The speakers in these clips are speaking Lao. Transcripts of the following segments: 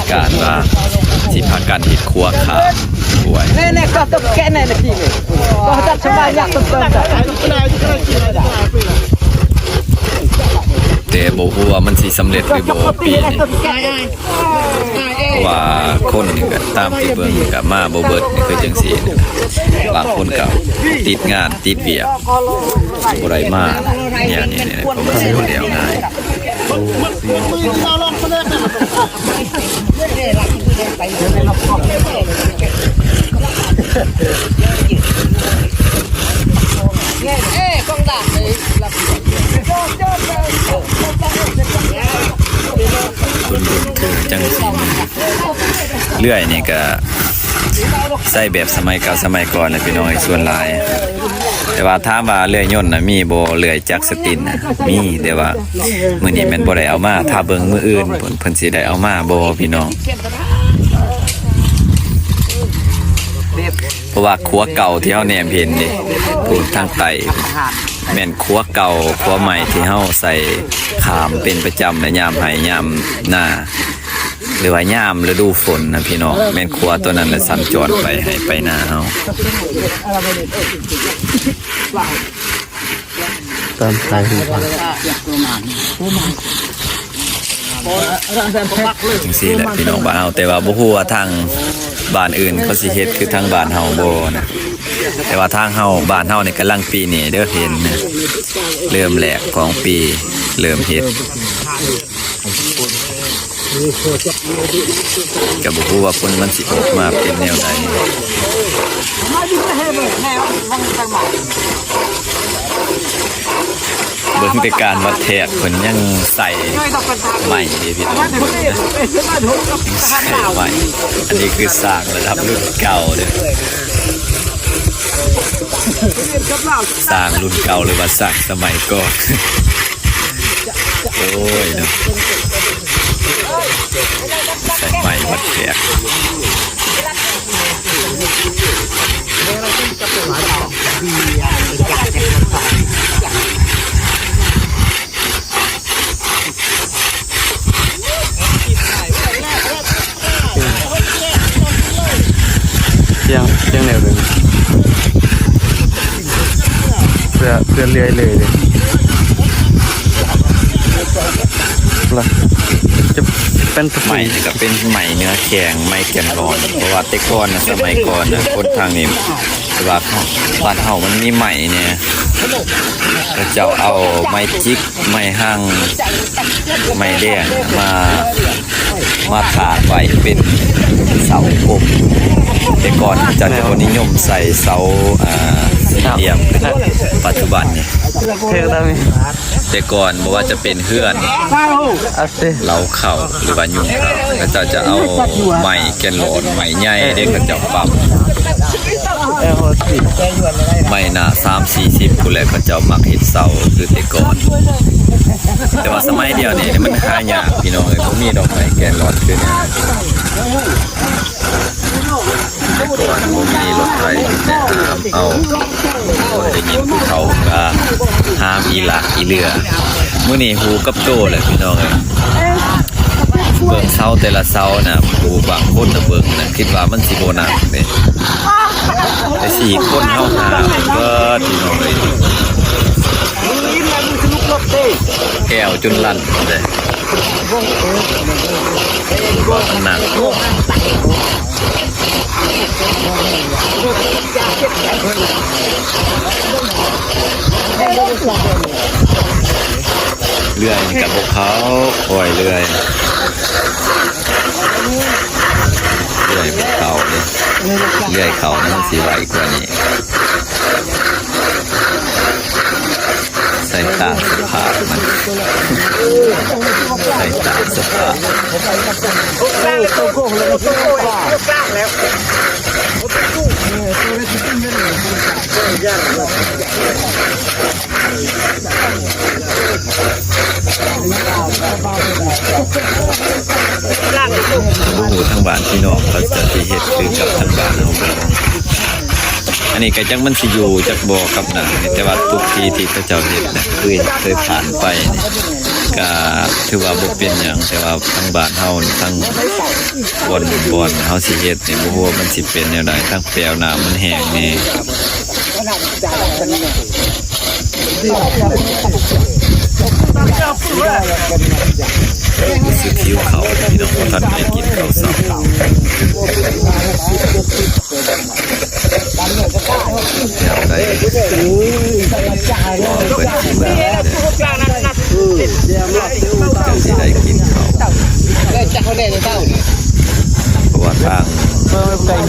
ນການວ່າຊິພາກັນເຮັດຂົວຂ້າມຫ້ວຍ. ແຕ່ບໍ່ຮູ້ວ່າມັນຊິສຳເລັດຫຼືບໍ່ປີນີ້ ເພາະວ່າຄົນນີ້ກໍຕາມທີ່ເບິ່ງກໍມາບໍ່ເບິດ ນີ້ຄືຈັ່ງຊີ້ນະ. ບາງຄົນກໍຕິດງານຕິດວຽກ ບໍ່ໄດ້ມາ ແນວນີ້ນີ້ ເພາະມັນຊິບໍ່ແລ້ວງ່າຍ. ເບິ່ງໆ ຄືຈັ່ງຊີ້ ເລື່ອຍນີ້ກະໃຊ້ແບບສະໄໝເກົ່າສະໄໝກ່ອນແຫຼະພີ່ນ້ອງເອີຍ ສ່ວນຫຼາຍ ແຕ່ ແຕ່ວ່າຖາມວ່າເລື່ອຍຍົນນະມີບໍ່? ເລື່ອຍຈັກສະຕິນນະມີ ແຕ່ວ່າມື້ນີ້ແມ່ນບໍ່ໄດ້ເອົາມາ. ຖ້າເບິ່ງມື້ອື່ນເພິ່ນ ເພິ່ນຊິໄດ້ເອົາມາບໍ່ພີ່ນ້ອງ? ເພາະວ່າຂົວເກົ່າທີ່ເຮົາແນມເຫັນເດ້ ພຸ້ນທາງໃຕ້ ແມ່ນຂົວເກົ່າ ຂົວໃໝ່ທີ່ເຮົາໃສ່ຂ້າມເປັນປະຈຳໃນຍາມໄຮ່ຍາມນາ ຫຼືວ່າຍາມລະດູຝົນນະພີ່ນ້ອງ. ແມ່ນຂົວຕົວນັ້ນແຫຼະສັນຈອນໄປໄຮ່ໄປນາເຮົາ. ຕາມສາຍຫູຟັງ ຈັ່ງຊີ້ແຫຼະພີ່ນ້ອງບ້ານເຮົາ. ແຕ່ວ່າບໍ່ຮູ້ວ່າທາງບ້ານອື່ນເຂົາຊິເຮັດຄືທາງບ້ານເຮົາບໍ່ນະ. ແຕ່ວ່າທາງເຮົາ ບ້ານເຮົານີ້ກຳລັງປີນີ້ເດີ ເຫັນນະ ເລີ່ມແລກຂອງປີ ເລີ່ມເຮັດ. ກໍບໍ່ຮູ້ວ່າຜົນມັນຊິອອກມາເປັນແນວໃດ. ເບິ່ງແຕ່ການວັດແທກ ເພິ່ນຍັງໃສ່ໄມ້ເດ້ພີ່ນ້ອງ ໃສ່ໄມ້. ອັນນີ້ຄືສ້າງລະດັບລຸ້ນເກົ່າເດີ ສ້າງລຸ້ນເກົ່າ ຫຼືວ່າສ້າງສະໄໝກ່ອນ. ໂອ້ຍເນາະ ໃສ່ໄມ້ວັດແທກ. ສຽງ ສຽງແນວໜຶ່ງ ເພື່ອ ເພື່ອເລື່ອຍເລີຍເດ້ ລະ ຈະເປັນຕະປູ ໄມ້ນີ້ກໍເປັນໄມ້ເນື້ອແຂງ ໄມ້ແກ່ນລອນ. ເພາະວ່າແຕ່ກ່ອນນະ ສະໄໝກ່ອນນະ ຄົນທາງນີ້ ແຕ່ວ່າບ້ານເຮົາມັນມີໄມ້ແດ່ ເຂົາເຈົ້າເອົາໄມ້ຈິກ ໄມ້ຮັງ ໄມ້ແດງມາ ມາຖາກໄວ້ເປັນເສົາກົບ. ແຕ່ກ່ອນເຂົາເຈົ້າຈະບໍ່ນິຍົມໃສ່ເສົາ ອ່າ ສີ່ຫຼ່ຽມ ປັດຈຸບັນນີ້. ແຕ່ກ່ອນບໍ່ວ່າຈະເປັນເຮືອນ ເລົາເຂົ້າ ຫຼືວ່າຍຸງເຂົ້າ ເຂົາເຈົ້າຈະເອົາໄມ້ແກ່ນຫຼອນ ໄມ້ໃຫຍ່ເດ້ ເຂົາເຈົ້າປັບ ໄມ້ໜາສາມສີ່ສິບພຸ້ນແຫຼະ ເຂົາເຈົ້າມັກເຮັດເສົາຄືແຕ່ກ່ອນ. ແຕ່ວ່າສະໄໝດຽວນີ້ມັນຫາຍາກພີ່ນ້ອງເອີຍ ບໍ່ມີດອກໄມ້ແກ່ນຫຼອນຄືແນວ ແຕ່ກ່ອນບໍ່ມີລົດໄຖ ມີແຕ່ຫາມເອົາ. ໄດ້ຍິນຜູ້ເຖົ້າວ່າຫາມອີຫຼາກອີເຫຼືອ. ມື້ນີ້ຮູ້ກັບໂຕແຫຼະພີ່ນ້ອງເອີຍ. ເບິ່ງເສົາແຕ່ລະເສົານະ ຜູ້ບາງຄົນນະເບິ່ງນະ ຄິດວ່າມັນຊິບໍ່ໜັກເດ້ ແຕ່ສີ່ຄົນເຮົາຫາມເບິດພີ່ນ້ອງເອີຍ. ແອວຈົນລັນເດ້ ວ່າມັນໜັກ. ເລື່ອຍນີ້ກໍບໍ່ເຂົ້າ ຄ່ອຍເລື່ອຍ ເລື່ອຍບໍ່ເຂົ້າເດ້. ເລື່ອຍເຂົ້ານັ້ນມັນຊິໄວກວ່ານີ້. ໃສ່ຕາມສະພາບມັນ ໃສ່ຕາມສະພາບ. ບໍ່ຮູ້ທາງບ້ານພີ່ນ້ອງເຂົາເຈົ້າຊິເຮັດຄືກັບທາງບ້ານເຮົາບໍ່. ອັນນີ້ກໍຈັກມັນຊິຢູ່ຈັກບໍ່ກັບນານີ້ ແຕ່ວ່າທຸກທີ່ທີ່ເຂົາເຈົ້າເຮັດນະ ເຄີຍ ເຄີຍຜ່ານໄປນີ້ ກໍຖືວ່າບໍ່ເປັນຫຍັງ. ແຕ່ວ່າທາງບ້ານເຮົານີ້ ທາງບ່ອນ ບ່ອນເຮົາຊິເຮັດນີ້ ບໍ່ຮູ້ວ່າມັນຊິເປັນແນວໃດ ທາງແປວນ້ຳມັນແຫ້ງແດ່. ຮູ້ສຶກຫິວເຂົ້າ ພີ່ນ້ອງ ບໍ່ທັນໄດ້ກິນເຂົ້າເຊົ້າ. ແນວໃດ ເພິ່ນຊິມາເດີ ຈັ່ງຊິໄດ້ກິນເຂົ້າ ເພາະວ່າທາງ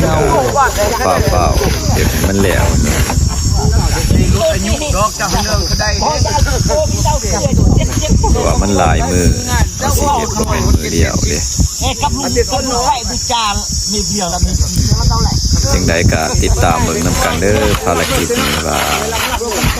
ຟ້າວໆ ເຮັດໃຫ້ມັນແລ້ວ ເພາະວ່າມັນຫຼາຍມື້. ເຮົາຊິເຮັດບໍ່ແມ່ນມື້ດຽວເດ້. ຈັ່ງໃດກໍຕິດຕາມເບິ່ງນຳກັນເດີ ພາລະກິດນີ້ວ່າ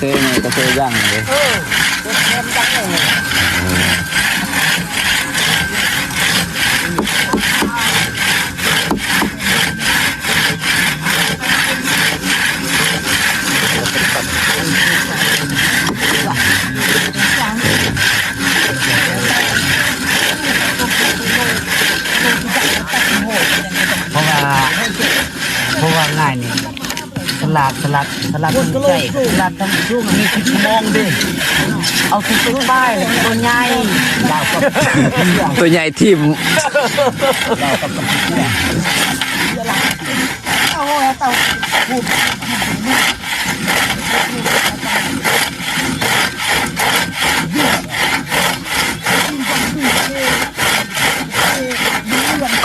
ເຊີໃຫຍ່ກະເຊີຍັງເດ້. ເອີ ເຊີຍັງເລີຍ. ເພາະວ່າ ເພາະວ່າງ່າຍນີ້ ສະຫຼາດ ສະຫຼາດ ສະຫຼາດທັງໃຈ ສະຫຼາດທັງຊຸ່ມ ມີສິບຊົ່ວໂມງເດ້. ເອົາຕົວປາຍ ຕົວໃຫຍ່ ຕົວໃຫຍ່ຖິ້ມ.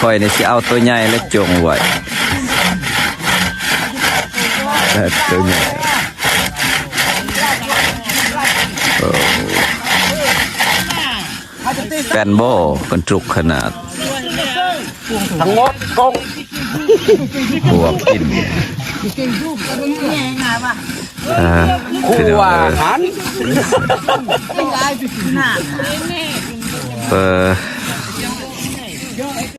ຂ້ອຍນີ້ຊິເອົາຕົວໃຫຍ່ແລະຈົ່ງໄວ້ ເອີ ຕົວໃຫຍ່ ເອີ. ແປ້ນບໍ່ ເພິ່ນຈຸກຂະໜາດ ທັງໝົດກົກ ພວກກິນ ອ່າ ຄູວ່າຫັນ ເອີ.